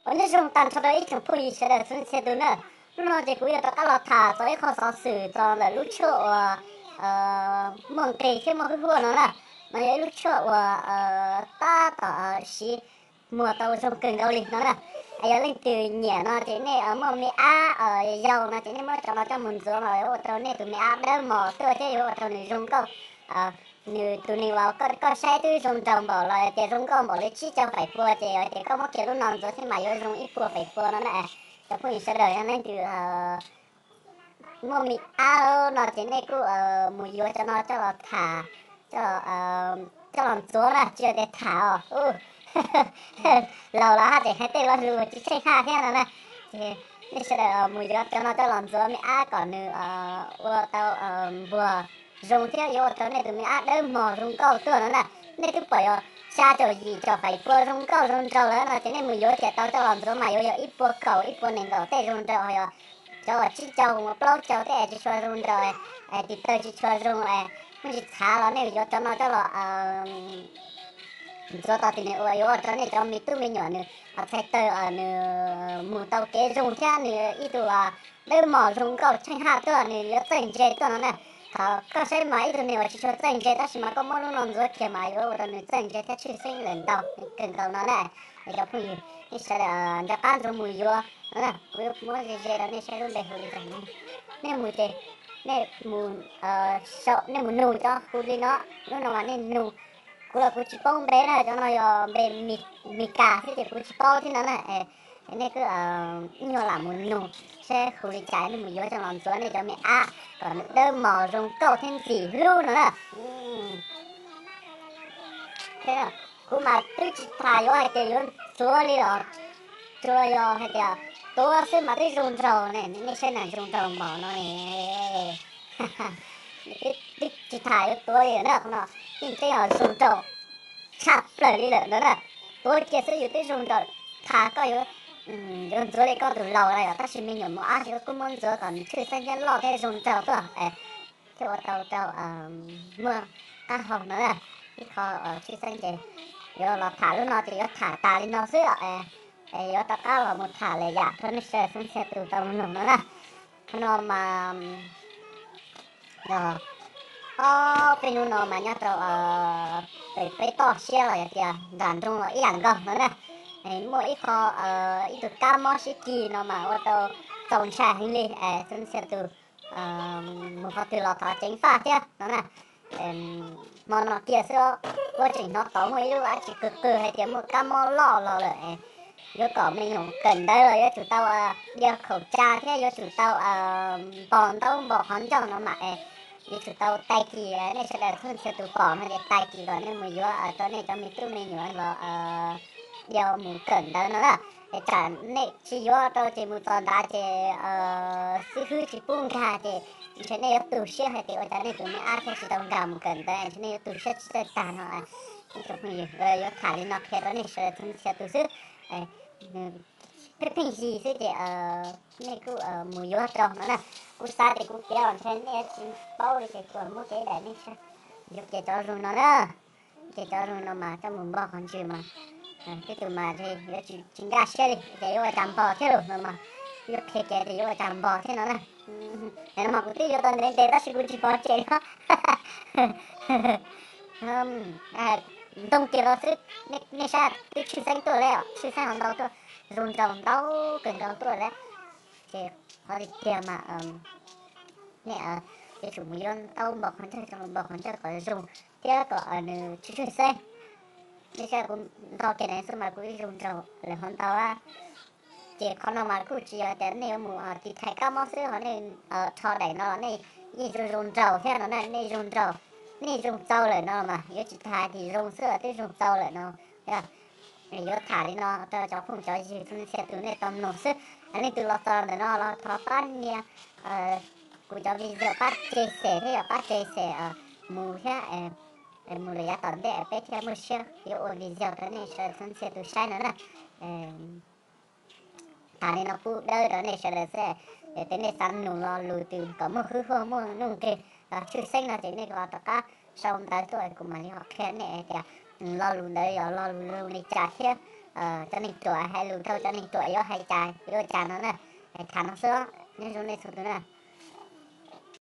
Ua nyob zoo tag nrho rau ib tsoom phooj ywg sawv daws txhua txhia tus na. Hnub no ces kuv yuav rov qab los tham txog ib qho xov xwm txog ntawm lub tshuaj uas muaj nqis thiab muaj hwj huam no na. No yog ib lub tshuaj uas tab tom siv muag tau zoo kawg nkaus li no na. Yog leej twg nyiam no ces nej muaj me ab yau no ces nej muab cov no coj mus ntxuav mas yuav ua rau nej tus me ab dawb mos tuaj thiab yuav ua rau nws zoo nkauj. Nws tus neeg uas koj saib twb zoo nraug npaum los tias zoo nkauj npaum li tsib caug faim pua ces yog tias koj muab kiag lub no ntxuav thiab mas yuav zoo ib puas faim pua no na. Cov phooj ywg sawv daws yog leej twg muaj me ab no ces nej kuj mus yuav cov no coj los tham, coj los ntxuav na, tsis yog tias tham os. Laus los haj tseem hais tej lo lus tsis tsheej haj thiab no na. Ces nej sawv daws mus yuav cov no coj los ntxuav me ab kom nws ua tau npuag zoo thiab yuav ua rau nej tus me ab dawb mos zoo nkauj tuaj no na. Nej twb pom yog xya caum yim caum faim pua zoo nkauj zoo nraug lawm no ces nej mus yuav thiaj tau coj los ntxuav mas yuav yog ib puas kaum ib puas nees nkaum tej zoo nraug, yog cov uas tsib caug mus plaub caug tej tsis tshua zoo nraug, tis taw tsis tshua zoo, muaj tsis txhav los nej yuav cov no coj los ntxuav tos tim nws ua yuav ua rau nej cov me tub me nyuam nws txhais taw nws mus tau kev zoo thiab nws ib tug dawb mos zoo nkauj tsheej haj tuaj nws yuav txawj ntse tuaj no na. Thaum koj saib mas ib tug neeg uas tsis tshua txawj ntse tab sis mas koj muab lub no ntxuav kiag mas yuav ua rau nws txawj ntse thiab tshwj xeeb lawm ntau kawg nkaus no na. Cov phooj ywg, nej sawv daws nco qab ntxuav mus yuav no na. Kuv yuav muab ze ze rau nej saib lub npe hu li cas ne. Nej mus ces nej mus, nej mus nug cov hu li no, lub no mas nej nug. Kuv los kuv tsis paub npe na, cov no yog npe Mes Kas xwb ces kuv tsis paub thiab no na. Nej kuj ib nyuag lam mus nug saib hu li cas nej mus yuav coj los ntxuav nej cov me ab kom nws dawb mos zoo nkauj thiab ntxim hlub no na. Kuv mas twb tsis tham yuav hais tias yuav ntxuav li los, tsuas yog hais tias tuav xwb mas twb zoo nraug ne, nej saib na zoo nraug npaum no ne. Twb tsis tham yuav tuav li na, qhov no yeej tseeb yog zoo nraug tshaj plaws li lawm ntawd na. Tuav kiag xwb yus twb zoo nraug, tham koj yuav, yuav ntxuav li koj tus laus na yom, tab sis me nyuam mos ab ces koj kuj muab ntxuav kom nws tshwj xeeb thiab loj thiab zoo nraug tuaj, thiaj ua tau rau muaj qab hau no na. Ib qho tshwj xeeb ces yuav los tham lub no ces yuav tham tas li no xwb os. Yuav rov qab los mus tham lwm yam rau nej sawv daws txhua txhia tus tau mloog no na. Qhov no mas yog ob peb hnub no mas nyob rau pem peb toj siab los yog tias nram nroog los ib yam nkaus no na. Muaj ib qho, ib tug kab mob sib kis no mas ua tau txaus ntshai heev li, txhua txhia tus mus qhov twg los thov ceev faj thiab no na. Hmo no kiag xwb, kuv tseem hnov tod muaj ib lub dab tsi qw qw hais tias muaj kab mob loj los lawm. Yuav kom me nyuam kawm ntawv los yuav tsum tau dia khaum ca thiab yuav tsum tau npog ntaub npog qhov ncauj no mas, yuav tsum tau tag kis, nej sawv daws txhua txhia tus pom no ces tag kis kom nej mus yuav rau nej cov me tub me nyuam los dia mus kawm ntawv no na. Es tsam nej tsis yuav rau ces mus txog ntawd ces xib hwb tsis pub nkag ces ntshe nej yuav tu siab hais tias ua cas nej tus me ab thiaj tsis tau nkag mus kawm ntawv, ntshe nej yuav tu siab tsis txawj tag no. Ib tsoom phooj ywg, yuav tham li no qhia rau nej sawv daws txhua txhia tus xwb. Pheej pheej yig xwb ces nej kuj mus yuav rau no na. Kuv xav tias kuv piav los ntshe nej tsis paub li ces kuv muab piav daim nej saib. Yuav kiag cov zoo no na. Ces cov zoo no mas coj mus npog qhov ntswg mas, tej tus mas yuav tsis nkag siab li ces yuav ua cas npog thiab los no mas, yuav qhia kiag tias yuav ua cas npog thiab no na. No mas kuv twb yuav tau ntev ntev tab sis kuv tsis pov tseg li. Ntoo kiag los xwb, nej saib twb tshwj xeeb tuaj li, tshwj xeeb ho ntau tuaj, zoo nraug ntau kawg nkaus tuaj li. Ces qhov tiag tiag mas nej yuav tsum mus yuav ntaub npog qhov ncauj, npog qhov ncauj kom zoo thiab kom nws tshwj tshwj xeeb. Nej saib kuv nto kiag ntawd xwb mas kuv ib zoo nraug lawm ho ntau. Ces qhov no mas kuj tsis yog tias nej yuav mus tiv thaiv kab mob xwb ho nej rho daim no los nej yeej zoo zoo nraug thiab no na, nej zoo nraug, nej zoo txaus lawm no mas yuav tsis tas tias zoo xwb twb zoo txaus lawm no. Yuav tham li no rau cov phooj cov ywg txhua txhia tus nej tau mloog xwb. Leej twg los txog ntawm no los thov pab nias kuv cov video pab share thiab yog pab share mus thiab mus lawm yav tom ntej peb thiaj muaj siab yuav ua video rau nej sawv daws txhua txhia tus saib no na. Tham li no pub dawb rau nej sawv daws xwb, yog tias nej xav nug lo lus twg kom muaj hwj huam muaj nuj nqis los tshwj xeeb no ces nej ho rov qab sau ntawv tuaj kuv mam li ho qhia nej hais tias lo lus ntawd yog lo lus zoo li cas thiab cov neeg ruam hais lus rau cov neeg ruam yuav hais cas yuav ua cas no na. Hais tham no xwb, nyob zoo nej txhua tus na.